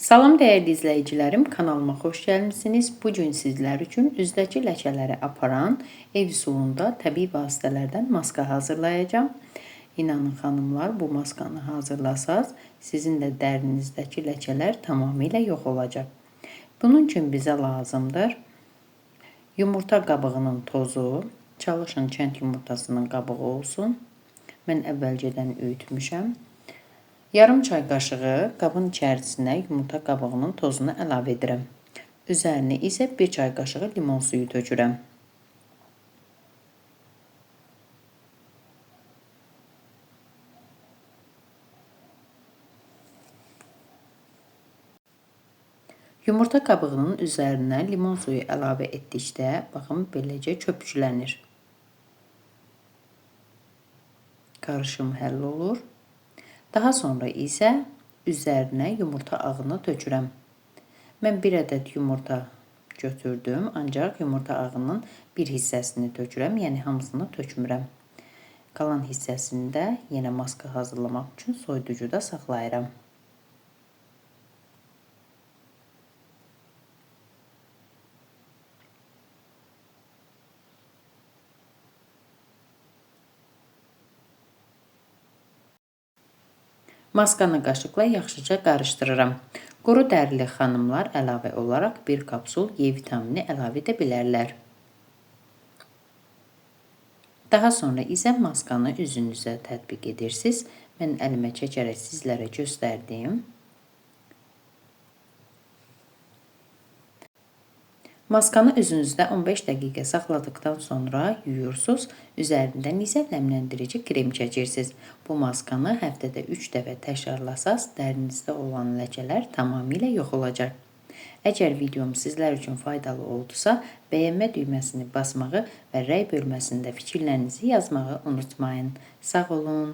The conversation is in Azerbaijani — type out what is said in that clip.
Salam dəyərli izləyicilərim, kanalıma xoş gəlmisiniz. Bu gün sizlər üçün üzdəki ləkələri aparan ev üsulunda təbii vasitələrdən maska hazırlayacağam. İnanın xanımlar, bu maskanı hazırlasaz, sizin də dərinizdəki ləkələr tamamilə yox olacaq. Bunun üçün bizə lazımdır yumurta qabığının tozu. Çalışın kənd yumurtasının qabığı olsun. Mən əvvəlcədən üyütmüşəm. Yarım çay qaşığı qabın içərisinə yumurta qabığının tozunu əlavə edirəm. Üzərinə isə 1 çay qaşığı limon suyu tökürəm. Yumurta qabığının üzərinə limon suyu əlavə etdikdə, baxın, beləcə köpüklənir. Qarışım həll olur. Daha sonra isə üzərinə yumurta ağını tökürəm. Mən bir ədəd yumurta götürdüm, ancaq yumurta ağının bir hissəsini tökürəm, yəni hamısını tökmürəm. Qalan hissəsini də yenə maska hazırlamaq üçün soyuducuda saxlayıram. Maskanı qaşıqla yaxşıca qarışdırıram. Quru dərili xanımlar əlavə olaraq bir kapsul E vitamini əlavə edə bilərlər. Daha sonra isə maskanı üzünüzə tətbiq edirsiniz. Mən əlimə çəkərək sizlərə göstərdim. Maskanı üzünüzdə 15 dəqiqə saxladıqdan sonra yuyursunuz. Üzərindən isə nəmləndirici krem çəkirsiniz. Bu maskanı həftədə 3 dəfə təkrarlasaz, dərinizdə olan ləkələr tamamilə yox olacaq. Əgər videom sizlər üçün faydalı oldusa, bəyənmə düyməsini basmağı və rəy bölməsində fikirlərinizi yazmağı unutmayın. Sağ olun.